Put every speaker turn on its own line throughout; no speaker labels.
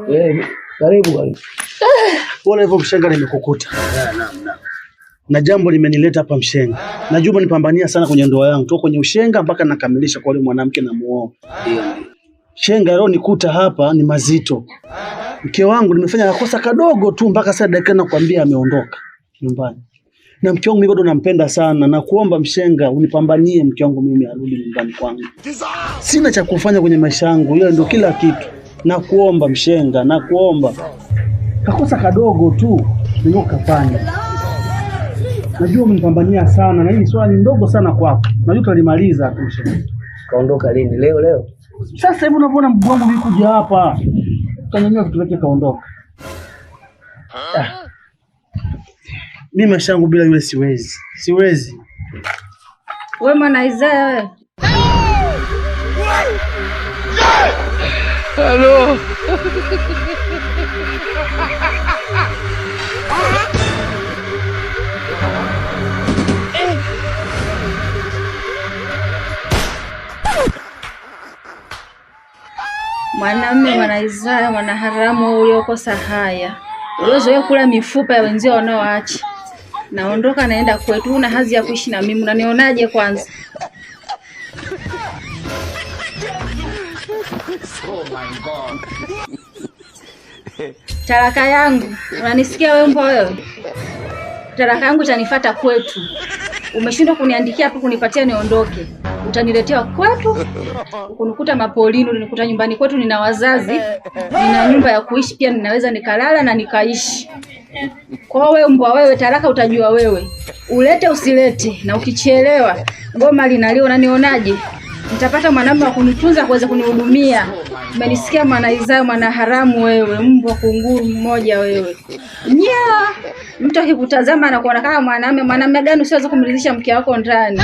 Eh, karibu karibu.
Pole hivyo mshenga, nimekukuta na jambo limenileta hapa mshenga. Najua umenipambania sana kwenye ndoa yangu, toka kwenye ushenga mpaka nakamilisha kwa yule mwanamke na muoa. Shenga leo nikuta hapa ni mazito. Mke wangu nimefanya kosa kadogo tu, mpaka sasa dakika nakwambia ameondoka nyumbani. Na mke wangu mimi bado nampenda sana, na kuomba mshenga unipambanie mke wangu mimi arudi nyumbani kwangu. Sina cha kufanya kwenye maisha yangu, hiyo ndio kila kitu. Nakuomba mshenga, nakuomba. Kakosa kadogo tu ndio kafanya. Najua umenipambania sana na hili swali ni ndogo sana kwako. Najua utalimaliza tu mshenga.
Kaondoka lini? Leo leo.
Sasa hivi unavyoona mguu wangu mimi kuja hapa. Kanyanyua vitu vyake kaondoka. Ah. Mimi maisha yangu bila yule siwezi. Siwezi.
We mwana Isaya wewe. Mwanamme mwana Isaya, mwana haramu uliokosa haya, uliozoea kula mifupa ya wenzio wanaoacha. Naondoka naenda kwetu, una hazi ya kuishi na mimi, unanionaje kwanza? Talaka yangu, unanisikia wewe mbwa wewe? Talaka yangu itanifata kwetu. Umeshindwa kuniandikia hapo kunipatia niondoke. Utaniletea kwetu, kunikuta mapolini, unikuta nyumbani kwetu. Nina wazazi, nina nyumba ya kuishi pia, ninaweza nikalala na nikaishi. Kwa hiyo wewe mbwa wewe, talaka utajua wewe, ulete usilete, na ukichelewa goma linaliwa. Unanionaje? Nitapata mwanamume wa kunitunza kuweza kunihudumia. Umenisikia mwana Isaya, mwana haramu wewe, mbwa kunguru mmoja wewe. Nya! Mtu akikutazama anakuona kama mwanamume. Mwanamume gani usiweza kumridhisha mke wako ndani?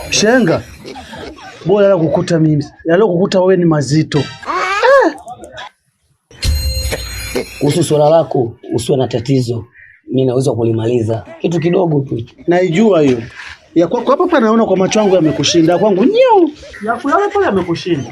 Mshenga. Bora la kukuta mimi. Yalo kukuta wewe ni mazito.
Kuhusu swala lako usiwe na tatizo, mimi naweza kulimaliza kitu kidogo tu.
Naijua hiyo. Ya kwako hapa hapa naona kwa macho yangu yamekushinda. Kwangu nyau. Ya kulala pale yamekushinda.